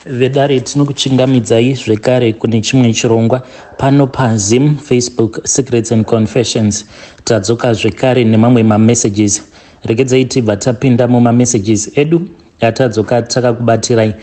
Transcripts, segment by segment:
Vedare, tinokuchingamidzai zvekare kune chimwe chirongwa pano paZim Facebook Secrets and Confessions. Tadzoka zvekare nemamwe mamessages. Regedzai tibva tapinda mumamessages edu atadzoka takakubatirai.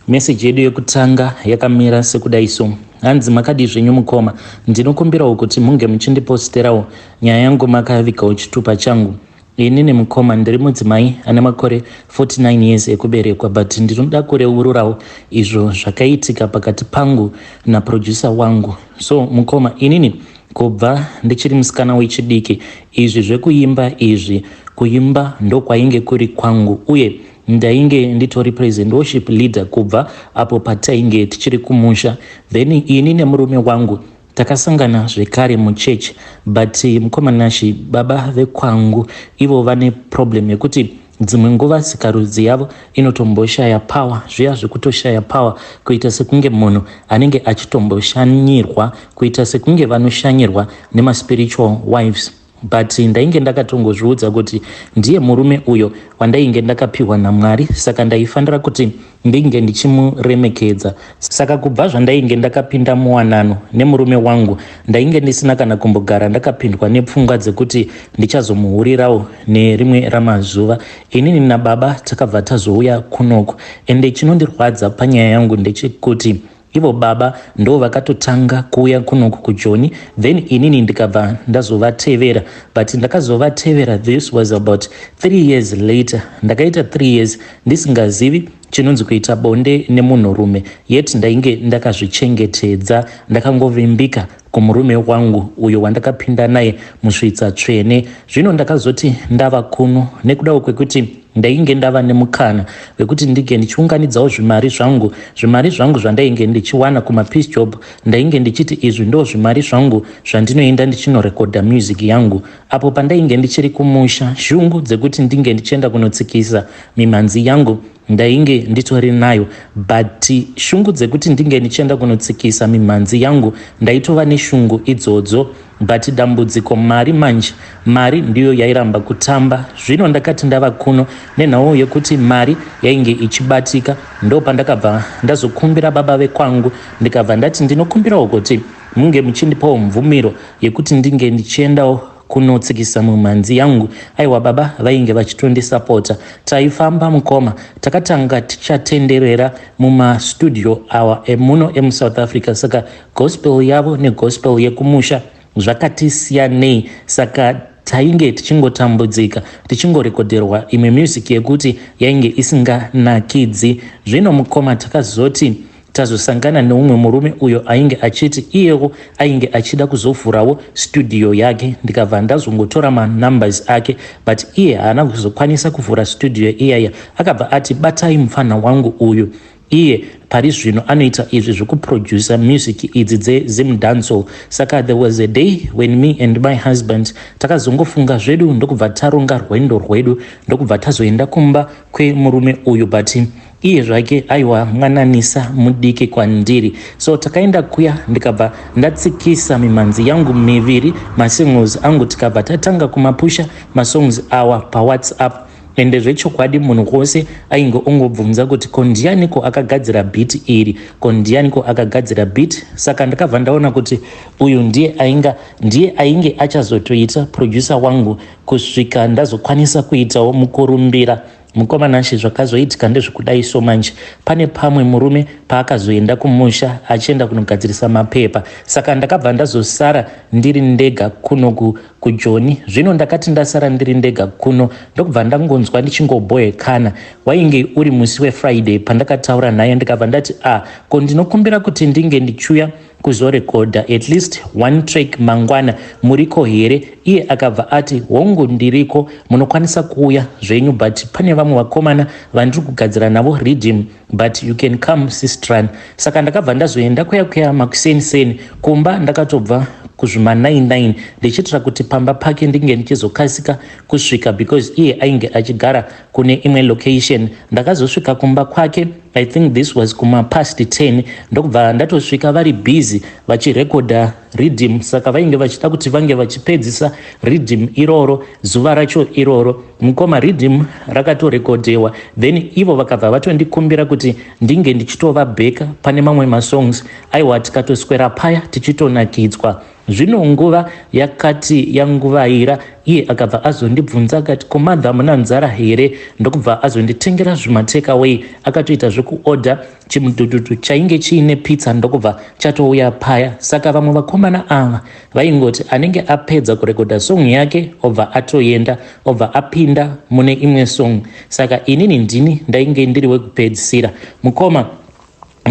Meseji yedu yekutanga yakamira sekudai so. Hanzi, makadii zvenyu mukoma? Ndinokumbirawo kuti munge muchindiposterawo nyaya yangu makavigawo chitupa changu. Inini mukoma ndiri mudzimai ane makore 49 years ekuberekwa, but ndinoda kureururawo izvo zvakaitika pakati pangu naproducer wangu. So mukoma, inini kubva ndichiri musikana wechidiki, izvi zvekuimba izvi, kuimba ndokwainge kuri kwangu, uye ndainge nditori praise and worship leader kubva apo patainge tichiri kumusha. Then ini nemurume wangu takasangana zvekare muchechi, but mukoma Nashi, baba vekwangu ivo vane problem yekuti dzimwe nguva sikarudzi yavo inotomboshaya power, zviya zvekutoshaya power, kuita sekunge munhu anenge achitomboshanyirwa, kuita sekunge vanoshanyirwa nemaspiritual wives. But ndainge ndakatongozviudza kuti ndiye murume uyo wandainge ndakapiwa naMwari, saka ndaifanira kuti ndinge ndichimuremekedza. Saka kubva zvandainge ndakapinda muwanano nemurume wangu, ndainge ndisina kana kumbogara ndakapindwa nepfungwa dzekuti ndichazomuhurirawo nerimwe ramazuva. Inini nababa takabva tazouya kunoku, ende chinondirwadza panyaya yangu ndechekuti ivo baba ndo vakatotanga kuuya kunoku kuJoni, then inini ndikabva ndazovatevera. But ndakazovatevera, this was about 3 years later. Ndakaita 3 years ndisingazivi chinonzi kuita bonde nemunhurume, yet ndainge ndakazvichengetedza, ndakangovimbika kumurume wangu uyo wandakapinda naye musvitsa tsvene. Zvino ndakazoti ndava kuno, nekudawo kwekuti ndainge ndava nemukana wekuti ndinge ndichiunganidzawo zvimari zvangu, zvimari zvangu zvandainge ndichiwana kumapiece job, ndainge ndichiti izvi ndo zvimari zvangu zvandinoenda ndichinorekodha music yangu. Apo pandainge ndichiri kumusha, shungu dzekuti ndinge ndichienda kunotsikisa mimhanzi yangu ndainge nditori nayo, but shungu dzekuti ndinge ndichienda kunotsikisa mimhanzi yangu ndaitova neshungu idzodzo, but dambudziko mari manje, mari ndiyo yairamba kutamba. Zvino ndakati ndava kuno, nenhau yekuti mari yainge ichibatika, ndo pandakabva ndazokumbira baba vekwangu, ndikabva ndati ndinokumbirawo kuti munge muchindipawo mvumiro yekuti ndinge ndichiendawo kunotsikisa mumhanzi yangu. Aiwa, baba vainge vachitondisapota. Taifamba mukoma, takatanga tichatenderera mumastudio awa emuno emuSouth Africa. Saka gospel yavo negospel yekumusha zvakatisiyanei, saka tainge tichingotambudzika, tichingorekodherwa imwe music yekuti yainge isinganakidzi. Zvino mukoma, takazoti tazosangana neumwe murume uyo ainge achiti iyewo ainge achida kuzovhurawo studio yake. Ndikabva ndazongotora manumbers ake, but iye haana kuzokwanisa kuvhura studio iyaya. Akabva ati, "Batai mufana wangu uyu, iye pari zvino anoita izvi zvekuproducer music idzi dzeZimdancehall." Saka there was a day when me and my husband takazongofunga zvedu, ndokubva taronga rwendo rwedu, ndokubva tazoenda kumba kwemurume uyu. But iye zvake aiwa mwananisa mudiki kwandiri. So takaenda kuya, ndikabva ndatsikisa mimhanzi yangu miviri, masingles angu, tikabva tatanga kumapusha masongs awa paWhatsApp. Ende zvechokwadi munhu wose ainge ongobvunza kuti, "Ko ndianiko akagadzira beat iri? Ko ndianiko akagadzira beat?" Saka ndakabva ndaona kuti uyu ndiye ainga ndiye ainge achazotoita producer wangu kusvika ndazokwanisa kuitawo mukurumbira. Mukoma Nashe, zvakazoitika ndezvekudai so manje, pane pamwe murume paakazoenda kumusha achienda kunogadzirisa mapepa, saka ndakabva ndazosara ndiri ndega kuno kuJoni. Zvino ndakati ndasara ndiri ndega kuno, ndokubva ndangonzwa ndichingobohekana. Wainge uri musi weFriday pandakataura naye, ndikabva ndati, "A ah, ko ndinokumbira kuti ndinge ndichiuya kuzorekodha at least one track mangwana, muriko here?" Iye akabva ati, "Hongu, ndiriko, munokwanisa kuuya zvenyu, but pane vamwe vakomana vandiri kugadzira navo riddim, but you can come sistran." Saka ndakabva ndazoenda kuya kuya makuseniseni kumba, ndakatobva kuzvima 99, ndichiitira kuti pamba pake ndinge ndichizokasika kusvika, because iye ainge achigara kune imwe location. Ndakazosvika kumba kwake, I think this was kuma past 10, ndokubva ndatosvika vari busy vachirekodha. riddim, saka vainge vachida kuti vange vachipedzisa riddim iroro zuva racho iroro. Mukoma, riddim rakatorekodhewa, then ivo vakabva vatondikumbira kuti ndinge ndichitovabheka pane mamwe masongs. Aiwa, tikatoswera paya tichitonakidzwa. Zvino nguva yakati yanguvaira, iye akabva azondibvunza akati, "Ko mother, muna nzara here?" Ndokubva azonditengera zvimatakeway. Akatoita zvekuodha chimudhudhudhu chainge chiine pizza, ndokubva chatouya paya. Saka vamwe vakomana ava vaingoti anenge apedza kurekodha song yake obva atoenda, obva apinda mune imwe song. Saka inini ndini ndainge ndiri wekupedzisira. Mukoma,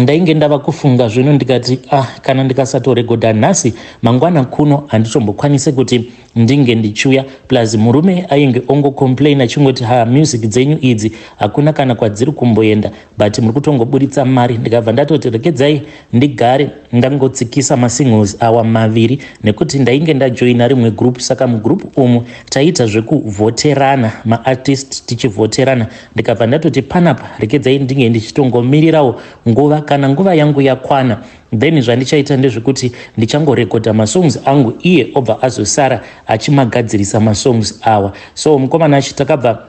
ndainge ndava kufunga zvino, ndikati, "Ah, kana ndikasatorekodha nhasi, mangwana kuno handitombokwanisi kuti ndinge ndichiuya." Plus murume ainge ongocomplain achingoti, "Ha, music dzenyu idzi hakuna kana kwadziri kumboenda, but muri kutongoburitsa mari." Ndikabva ndatoti rekedzai ndigare ndangotsikisa masingles awa maviri, nekuti ndainge ndajoina rimwe group. Saka mugroup umu taiita zvekuvhoterana maartist, tichivhoterana. Ndikabva ndatoti panapa rekedzai ndinge ndichitongomirirawo nguva. Kana nguva yangu yakwana, then zvandichaita ndezvekuti ndichangorekodha masongs angu, iye obva azosara achimagadzirisa masongs awa. So mukomana achi takabva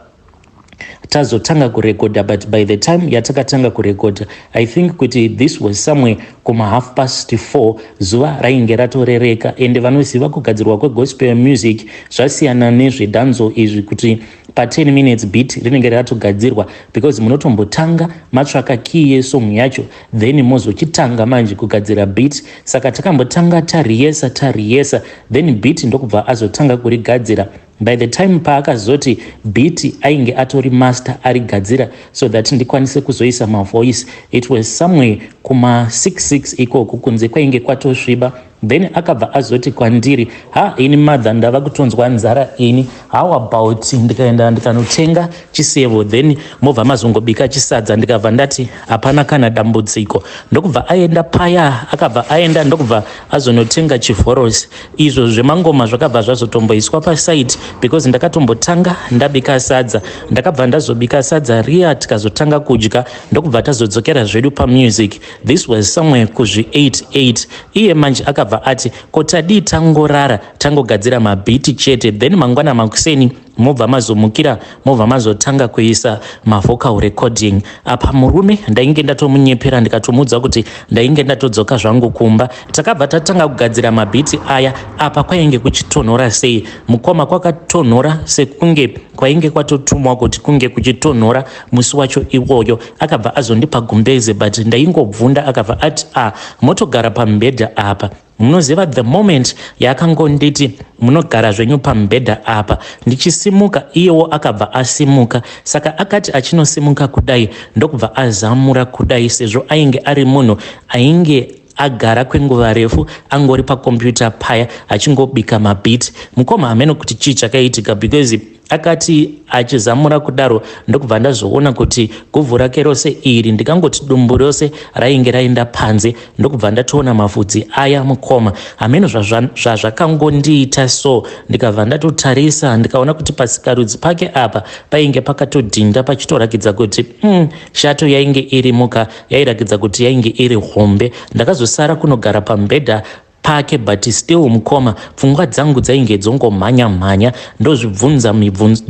tazotanga kurekodha, but by the time yatakatanga kurekodha, I think kuti this was somewhere kuma 4:30, zuva rainge ratorereka. Ende vanoziva kugadzirwa kwegospel music zvasiyana nezvedancehall izvi, kuti pa10 minutes beat rinenge ratogadzirwa, because munotombotanga matsvaka key yesong yacho, then mozochitanga manje kugadzira beat. Saka takambotanga tariyesa tariyesa, then beat ndokubva azotanga kurigadzira. By the time paakazoti beat ainge atori master, arigadzira so that ndikwanise kuzoisa mavoice, it was somewhere kuma 66 ikoko, kunze kwainge kwatosviba. Then akabva azoti kwandiri, "Ha, ini mother, ndava kutonzwa nzara ini. How about ndikaenda ndikanotenga chisevo, then mobva mazongobika chisadza?" Ndikabva ndati hapana kana dambudziko. Ndokubva aenda paya, akabva aenda, ndokubva azonotenga chivhorosi. Izvo zvemangoma zvakabva zvazotomboiswa pasite, because ndakatombotanga ndabika sadza. Ndakabva ndazobika sadza riya, tikazotanga kudya, ndokubva tazodzokera zvedu pamusic. This was somewhere kuzvi 88. Iye manje akabva ati, "Ko tadii tangorara, tangogadzira mabeat chete, then mangwana makuseni mobva mazomukira, mobva mazotanga kuisa mavocal recording?" Apa murume ndainge ndatomunyepera, ndikatomuudza kuti ndainge ndatodzoka zvangu kumba. Takabva tatanga kugadzira mabeat aya. Apa kwainge kuchitonhora sei, mukoma, kwakatonhora sekunge kwainge kwatotumwa kuti kunge kuchitonhora musi wacho iwoyo. Akabva azondipa gumbeze, but ndaingobvunda. Akabva ati, "A, motogara pamubhedha apa." Munoziva, the moment yaakangonditi, "Munogara zvenyu pamubhedha apa," ndichisimuka, iyewo akabva asimuka. Saka akati achinosimuka kudai, ndokubva azamura kudai, sezvo ainge ari munhu ainge agara kwenguva refu angori pakombiyuta paya achingobika mabeat. Mukoma, hameno kuti chii chakaitika, because akati achizamura kudaro, ndokubva ndazoona kuti guvhu rake rose iri, ndikangoti dumbu rose rainge raenda panze. Ndokubva ndatoona mafudzi aya. Mukoma, hameno zvazvakangondiita so. Ndikabva ndatotarisa, ndikaona kuti pasikarudzi pake apa painge pakatodhinda, pachitorakidza kuti shato yainge iri muka, yairakidza kuti yainge iri hombe. Ndakazosara kunogara pamubhedha pake, but still, mukoma, pfungwa dzangu dzainge dzongomhanya mhanya. Ndozvibvunza mibvunzo,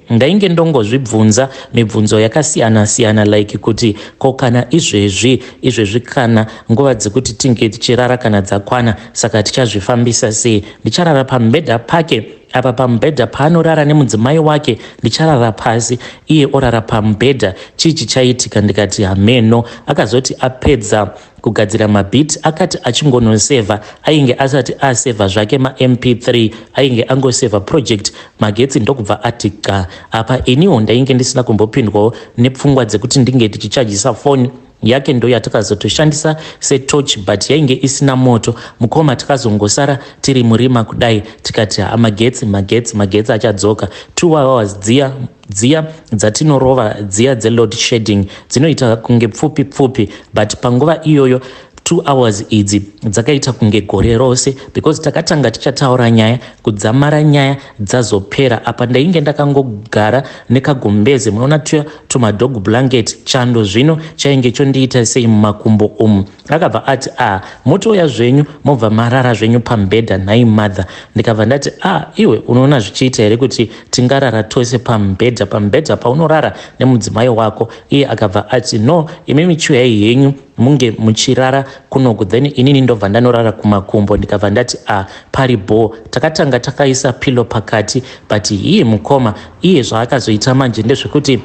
ndainge ndongozvibvunza mibvunzo yakasiyana siyana, like kuti ko kana izvezvi izvezvi, kana nguva dzekuti tinge tichirara kana dzakwana, saka tichazvifambisa sei? Ndicharara pamubhedha pake apa, pamubhedha paanorara nemudzimai wake, ndicharara pasi, iye orara pamubhedha, chii chichaitika? Ndikati hameno. Akazoti apedza kugadzira mabeat, akati achingonosevha, ainge asati asevha zvake mamp3, ainge angosevha project, magetsi ndokubva ati ga. Apa iniwo ndainge ndisina kumbopindwawo nepfungwa dzekuti ndinge tichichajisa foni yake, ndo yatakazotoshandisa setorch, but yainge isina moto. Mukoma, takazongosara tiri murima kudai, tikati magetsi, magetsi, magetsi achadzoka. 2 hours dziya dziya dzatinorova dziya dzeload shedding dzinoita kunge pfupi pfupi, but panguva iyoyo 2 hours idzi dzakaita kunge gore rose, because takatanga tichataura nyaya kudzamara nyaya dzazopera. Apa ndainge ndakangogara nekagumbeze, munoona tuya tumadog blanket. Chando zvino chainge chondiita sei mumakumbo umu. Akabva ati, "A, ah, motouya zvenyu, mobva marara zvenyu pamubhedha nhai mother?" Ndikabva ndati, "A, ah, iwe unoona zvichiita here kuti tingarara tose pamubhedha, pamubhedha paunorara nemudzimai wako?" Iye akabva ati, "No, imimi chiuyai henyu munge muchirara kunoku, then inini ndobva ndanorara kumakumbo." Ndikabva ndati, "A, ah, pari bho." Takatanga takaisa pillow pakati, but iye mukoma, iye zvaakazoita manje ndezvekuti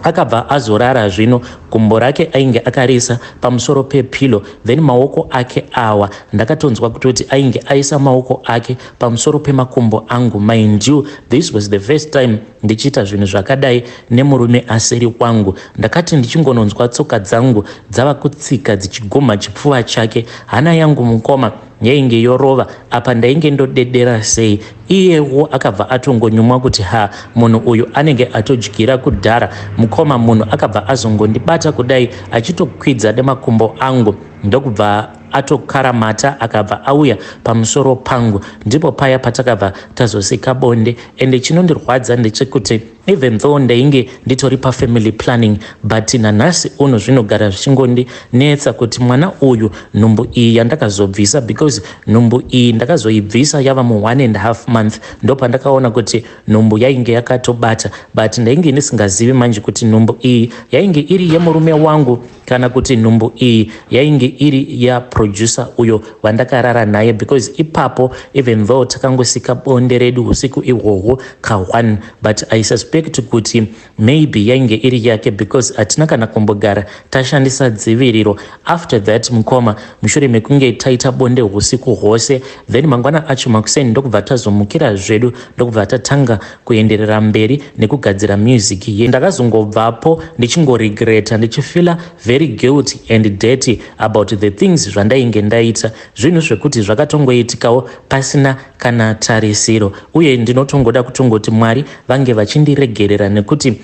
akabva azorara zvino, gumbo rake ainge akarisa pamusoro pepillow, then maoko ake awa, ndakatonzwa kutoti ainge aisa maoko ake pamusoro pemakumbo angu. Mind you, this was the first time ndichiita zvinhu zvakadai nemurume asiri wangu. Ndakati ndichingononzwa tsoka dzangu dzava kutsika dzichigumha chipfuva chake, hana yangu mukoma yainge yorova. Apa ndainge ndodedera sei. Iyewo akabva atongonyumwa kuti, "Ha, munhu uyu anenge atodyira kudhara." Mukoma, munhu akabva azongondibata kudai achitokwidza nemakumbo angu, ndokubva atokaramata, akabva auya pamusoro pangu. Ndipo paya patakabva tazosika bonde. Ende chinondirwadza ndechekuti even though ndainge nditori pafamily planning, but nanhasi uno zvinogara zvichingondinetsa kuti mwana uyu, nhumbu iyi yandakazobvisa, because nhumbu iyi ndakazoibvisa yava mu1.5 month, ndopandakaona kuti nhumbu yainge yakatobata. But ndainge ndisingazivi manje kuti nhumbu iyi yainge iri yemurume wangu kana kuti nhumbu iyi yainge iri yaproducer uyo wandakarara naye, because ipapo, even though takangosika bonde redu usiku ihwohwo ka1, but I suspect kuti maybe yainge iri yake, because hatina kana kumbogara tashandisa dziviriro after that. Mukoma, mushure mekunge taita bonde usiku hwose, then mangwana acho makuseni ndokubva tazomukira zvedu, ndokubva tatanga kuenderera mberi nekugadzira music ye. Ndakazongobvapo ndichingoregreta, ndichifeela very guilty and dirty about the things zvandainge ndaita, zvinhu zvekuti zvakatongoitikawo pasina kana tarisiro. Uye ndinotongoda kutongoti Mwari vange vachindiregerera, nekuti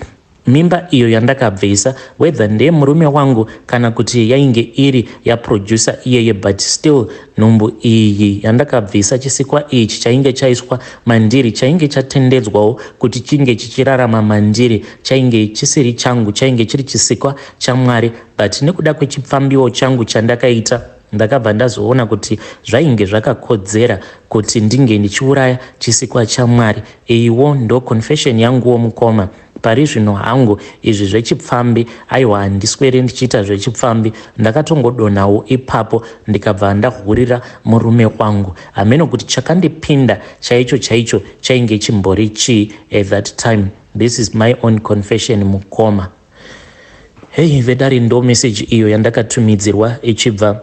mimba iyo yandakabvisa, whether ndeyemurume wangu kana kuti yainge iri yaproducer iyeye, but still nhumbu iyi yandakabvisa, chisikwa ichi chainge chaiswa mandiri, chainge chatendedzwawo kuti chinge chichirarama mandiri, chainge chisiri changu, chainge chiri chisikwa chaMwari. But nekuda kwechipfambiwo changu chandakaita, ndakabva ndazoona kuti zvainge zvakakodzera kuti ndinge ndichiuraya chisikwa chaMwari. Iyiwo ndo confession yanguwo mukoma. Pari zvino hangu izvi zvechipfambi, aiwa, handiswere ndichiita zvechipfambi. Ndakatongodonhawo ipapo, ndikabva ndahurira murume wangu. Hameno kuti chakandipinda chaicho chaicho chainge chimbori chii at that time. This is my own confession, mukoma. Hei vedari, ndo meseji iyo yandakatumidzirwa ichibva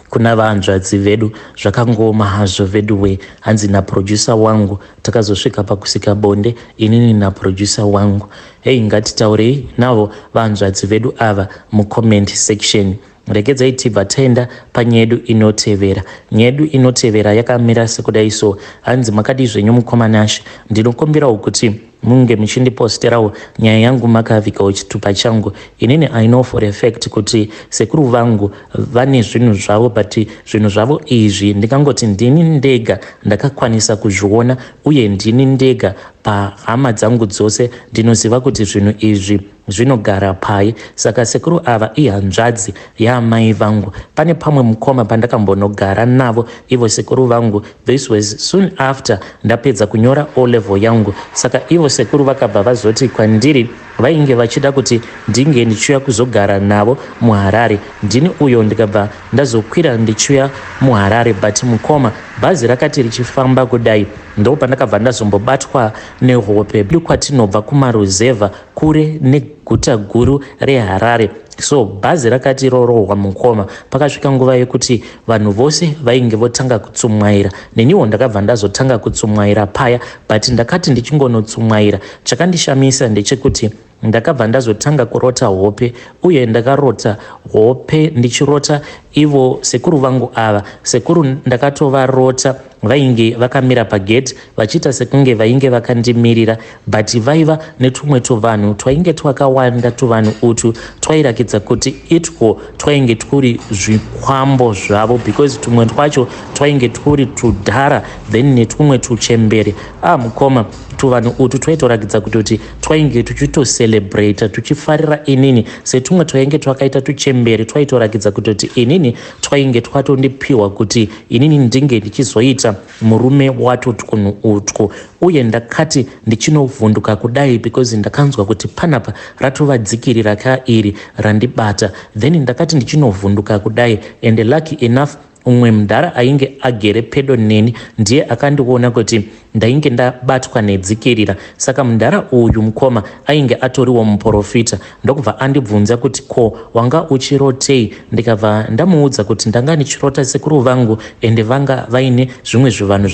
kuna vanzvadzi vedu. Zvakangooma hazvo veduwe. Hanzi naproducer wangu takazosvika pakusika bonde, inini naproducer wangu. Hei, ngatitaurei navo vanzvadzi vedu ava mucomment section. Regedzai tibva taenda panyaya yedu inotevera. Nyaya yedu inotevera yakamira sekudai so. Hanzi, "Makadi zvenyu mukoma Nashe? Ndinokumbirawo kuti munge muchindiposterawo nyaya yangu makavikawo chitupa changu. Inini I know for a fact kuti sekuru vangu vane zvinhu zvavo, but zvinhu zvavo izvi ndingangoti ndini ndega ndakakwanisa kuzviona, uye ndini ndega pahama dzangu dzose ndinoziva kuti zvinhu izvi zvinogara pai. Saka sekuru ava ihanzvadzi yaamai vangu. Pane pamwe mukoma pandakambonogara navo ivo sekuru vangu. This was soon after ndapedza kunyora O level yangu. Saka ivo sekuru vakabva vazoti kwandiri vainge vachida kuti ndinge ndichiuya kuzogara navo muHarare. Ndini uyo ndikabva ndazokwira ndichiuya muHarare. But mukoma, bhazi rakati richifamba kudai, ndo pandakabva ndazombobatwa nehope. Kwatinobva kumaruzevha kure neguta guru reHarare, so bhazi rakati rorohwa mukoma, pakasvika nguva yekuti vanhu vose vainge votanga kutsumwaira. Neniwo ndakabva ndazotanga kutsumwaira paya, but ndakati ndichingonotsumwaira, chakandishamisa ndechekuti ndakabva ndazotanga kurota hope. Uye ndakarota hope ndichirota ivo sekuru vangu ava. Sekuru ndakatovarota vainge vakamira pagate, vachiita sekunge vainge vakandimirira, but vaiva netumwe tuvanhu twainge twakawanda. Tuvanhu utu twairakidza kuti itwo twainge twuri zvikwambo zvavo, because tumwe twacho twainge twuri tudhara, then netumwe tuchembere. Ah mukoma, Tuvanhu utu twaitorakidza kutoti twainge tuchitocelebrata, tuchifarira inini, setumwe twainge twakaita tuchembere. Twaitorakidza kutoti inini twainge twatondipiwa kuti inini ndinge ndichizoita murume wato twunhu utwo. Uye ndakati ndichinovhunduka kudai, because ndakanzwa kuti panapa ratovadzikirira ka iri randibata. Then ndakati ndichinovhunduka kudai, and lucky enough, umwe mudhara ainge agere pedo neni ndiye akandiona kuti ndainge ndabatwa nedzikirira. Saka mudhara uyu, mukoma, ainge atoriwo muprofita, ndokubva andibvunza kuti, "Ko wanga uchirotei?" Ndikabva ndamuudza kuti ndanga ndichirota sekuru vangu, ende vanga vaine zvimwe zvivanhu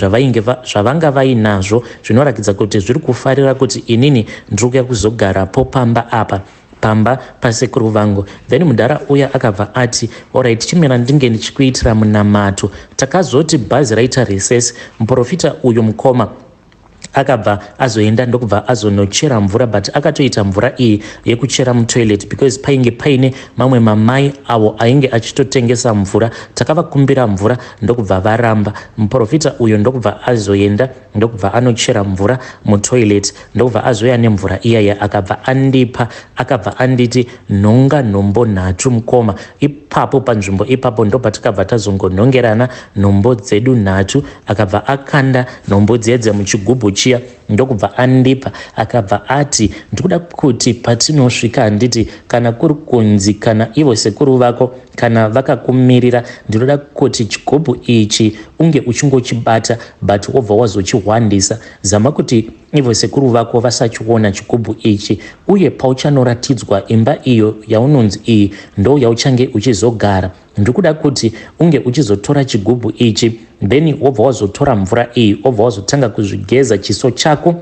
zvavanga vainazvo zvinoratidza kuti zviri kufarira kuti inini ndiri kuya kuzogarapo pamba apa, pamba pasekuru vangu. Then mudhara uya akabva ati, "Alright, chimira ndinge ndichikuitira munamato." Takazoti bhazi raita recess, muprofita uyu, mukoma, akabva azoenda, ndokubva azonochera mvura, but akatoita mvura iyi yekuchera mutoilet, because painge paine mamwe mamai avo ainge achitotengesa mvura. Takavakumbira mvura, ndokubva varamba. Muprofita uyu ndokubva azoenda, ndokubva anochera mvura mutoilet, ndokubva azoya nemvura iyaya, akabva andipa, akabva anditi, "Nhonga nhombo nhatu." Mukoma, ipapo panzvimbo ipapo ndopatakabva tazongonhongerana nhombo dzedu nhatu. Akabva akanda nhombo dziya dziya muchigubhu chiya, ndokubva andipa, akabva ati, "Ndikuda kuti patinosvika, handiti, kana kuri kunzi kana ivo sekuru vako kana vakakumirira, ndinoda kuti chigubhu ichi unge uchingochibata, but wobva wazochihwandisa. Zama kuti ivo sekuru vako vasachiona chigubhu ichi. Uye pauchanoratidzwa imba iyo yaunonzi iyi ndo yauchange uchizogara, ndikuda kuti unge uchizotora chigubhu ichi, then wobva wazotora mvura iyi, wobva wazotanga kuzvigeza chiso chako,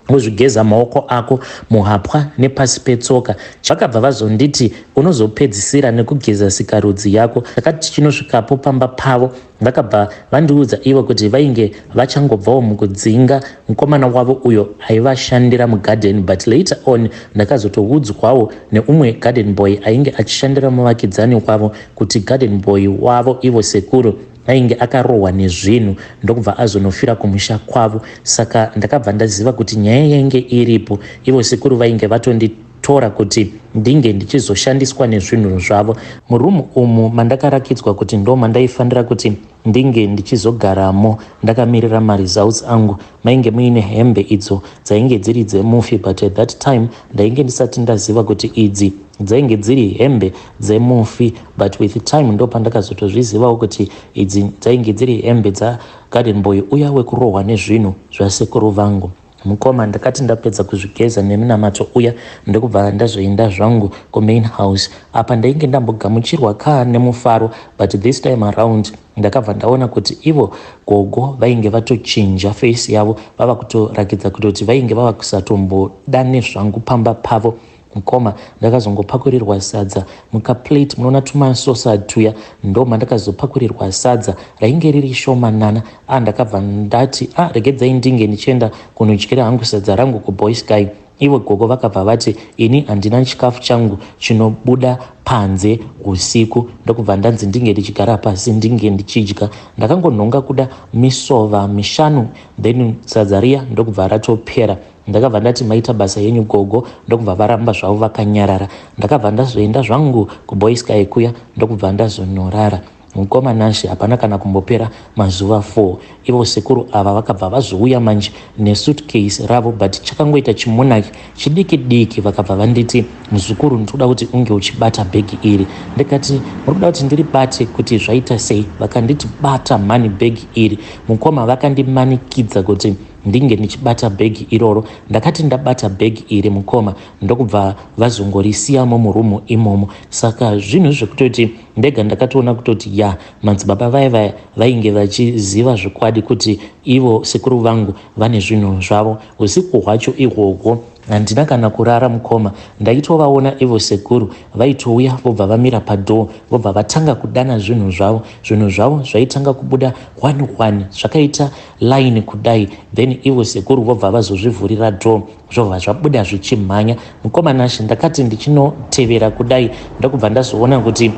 wozvigeza maoko ako, muhapwa nepasi petsoka." Vakabva vazonditi, "Unozopedzisira nekugeza sikarudzi yako." Takati tichinosvikapo pamba pavo, vakabva vandiudza ivo kuti vainge vachangobvawo mukudzinga mukomana wavo uyo aivashandira mugarden. But later on ndakazotoudzwawo neumwe garden boy ainge achishandira muvakidzani wavo kuti garden boy wavo, ivo sekuru, ainge akarohwa nezvinhu, ndokubva azonofira kumusha kwavo. Saka ndakabva ndaziva kuti nyaya yainge iripo, ivo sekuru vainge vatonditora kuti ndinge ndichizoshandiswa nezvinhu zvavo. Murumu umu mandakarakidzwa kuti ndo mandaifanira kuti ndinge ndichizogaramo ndakamirira maresults angu, mainge muine hembe idzo dzainge dziri dzemufi, but at that time ndainge ndisati ndaziva kuti idzi dzainge dziri hembe dzemufi. But with time ndo pandakazotozvizivawo kuti idzi dzainge dziri hembe dzagarden boy uya wekurohwa nezvinhu zvasekuru vangu. Mukoma, ndakati ndapedza kuzvigeza nemunamato uya, ndokubva ndazoenda zvangu kumain house. Apa ndainge ndambogamuchirwa kaa nemufaro, but this time around ndakabva ndaona kuti ivo gogo vainge vatochinja face yavo, vava kutorakidza kutoti vainge vava kusatomboda nezvangu pamba pavo. Mukoma, ndakazongopakurirwa sadza mukaplate, munoona tumasosa tuya, ndo mandakazopakurirwa sadza rainge riri shomanana. A, ndakabva ndati, "A, regedzai ndinge ndichienda kunodyira hangu sadza rangu kuBoysky." Ivo gogo vakabva vati, "Ini handina chikafu changu chinobuda panze usiku." Ndokubva ndanzi ndinge ndichigara pasi, ndinge ndichidya. Ndakangonhonga kuda misova mishanu, then sadza riya ndokubva ratopera. Ndakabva ndati, "Maita basa yenyu, gogo." Ndokubva varamba zvavo vakanyarara. Ndakabva ndazoenda zvangu kuBoysky kuya, ndokubva ndazonorara. Mukoma Nashe, hapana kana kumbopera mazuva 4, ivo sekuru ava vakabva vazouya manje nesuitcase ravo, but chakangoita chimonaki chidiki diki. Vakabva vanditi, "Muzukuru, ndinoda kuti unge uchibata bhegi iri." Ndikati, "Muri kuda kuti ndiribate kuti zvaita sei?" Vakanditi, "Bata mhani bhegi iri." Mukoma, vakandimanikidza kuti ndinge ndichibata bhegi iroro. Ndakati ndabata bhegi iri, mukoma, ndokubva vazongorisiyamo murumu imomo. Saka zvinhu zvekutoti ndega ndakatoona kutoti ya, madzibaba vaya vaya vainge vachiziva zvokwadi kuti ivo sekuru vangu vane zvinhu zvavo. Usiku hwacho ihwohwo handina kana kurara, mukoma. Ndaitovaona ivo sekuru vaitouya, vobva vamira padoor, vobva vatanga kudana zvinhu zvavo. Zvinhu zvavo zvaitanga kubuda one one, zvakaita line kudai, then ivo sekuru vobva vazozvivhurira door, zvobva zvabuda zvichimhanya. Mukoma Nashe, ndakati ndichinotevera kudai, ndokubva ndazoona kuti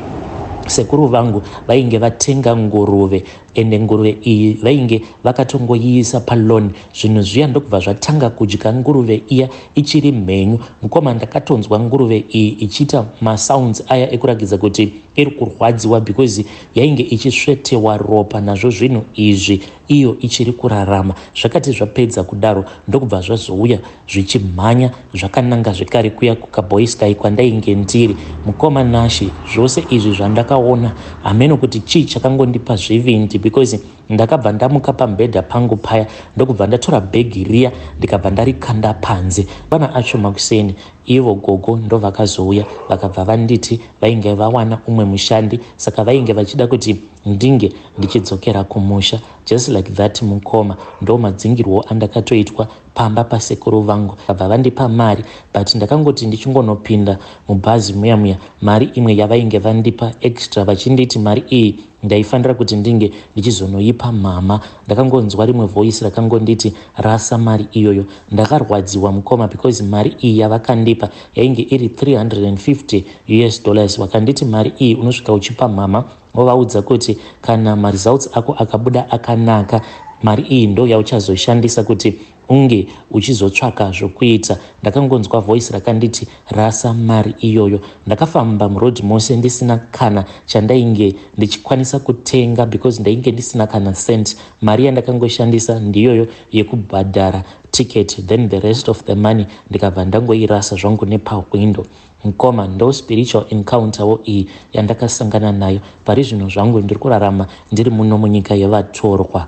Sekuru vangu vainge vatenga nguruve, ende nguruve iyi vainge vakatongoiisa palawn. Zvinhu zviya ndokubva zvatanga kudya nguruve iya ichiri mhenyu. Mukoma, ndakatonzwa nguruve iyi ichiita masounds aya ekurakidza kuti iri kurwadziwa, because yainge ichisvetewa ropa nazvo zvinhu izvi iyo ichiri kurarama. Zvakati zvapedza kudaro, ndokubva zvazouya zvichimhanya zvakananga zvekare kuya kukaboysky kwandainge ndiri. Mukoma Nashe, zvose izvi zvandakaona, hameno kuti chii chakangondipa zvivindi, because ndakabva ndamuka pamubhedha pangu paya, ndokubva ndatora bhegi riya, ndikabva ndarikanda panze. Vana acho makuseni, ivo gogo ndovakazouya, vakabva vanditi vainge vawana umwe mushandi, saka vainge vachida kuti ndinge ndichidzokera kumusha. Just like that, mukoma, ndo madzingirwo andakatoitwa pamba pasekuru vangu. Vabva vandipa mari, but ndakangoti ndichingonopinda mubhazi muya muya, mari imwe yavainge vandipa extra, vachinditi mari iyi ndaifanira kuti ndinge ndichizonoipa mama, ndakangonzwa rimwe voice rakangonditi, "Rasa mari iyoyo." Ndakarwadziwa, mukoma, because mari iyi yavakandipa yainge iri $350. Vakanditi mari iyi unosvika uchipa mama, wovaudza kuti kana maresults ako akabuda akanaka, mari iyi ndo yauchazoshandisa kuti unge uchizotsvaka zvokuita. Ndakangonzwa voice rakanditi, "Rasa mari iyoyo." Ndakafamba murodhi mose ndisina kana chandainge ndichikwanisa kutenga, because ndainge ndisina kana cent. Mari yandakangoshandisa ndiyoyo yekubhadhara ticket, then the rest of the money ndikabva ndangoirasa zvangu nepahwindo. Mukoma, ndo spiritual encounterwo iyi yandakasangana nayo. Pari zvino zvangu ndiri kurarama ndiri muno munyika yevatorwa.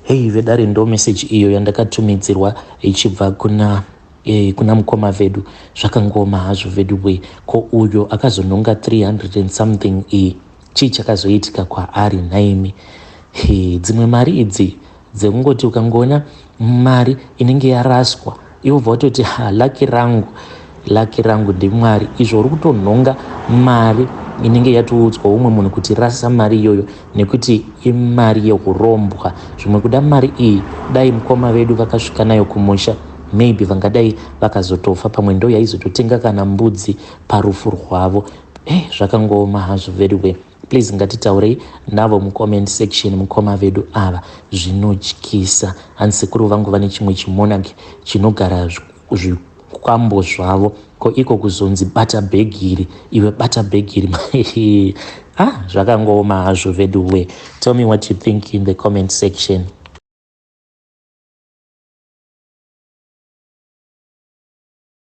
Hei vedare, ndo meseji iyo yandakatumidzirwa ichibva kuna mukoma vedu. Zvakangoma hazvo vedu we. Ko uyo akazonhonga 300 and something iyi, chii chakazoitika kwaari nhaimi? Dzimwe mari idzi dzekungoti ukangoona mari inenge yaraswa, iwe bva watoti, "Ha, lucky rangu, lucky rangu ndimwari." Izvo uri kutonhonga mari inenge yatoudzwa umwe munhu kuti rasa mari iyoyo nekuti imari yeurombwa. Zvimwe kuda mari iyi, dai mukoma vedu vakasvika nayo kumusha, maybe vangadai vakazotofa, pamwe ndo yaizototenga kana mbudzi parufu rwavo. Zvakangooma hazvo very well. Please, ngatitaurei navo mucomment section, mukoma vedu ava. Zvinotyisa. Hanzi sekuru vangu vane chimwe chimonarch chinogara zvikwambo zvavo. Ko iko kuzonzi bata bhegi iri, iwe bata bhegi iri? Ah, zvakangooma hazvo vedu we. Tell me what you think in the comment section.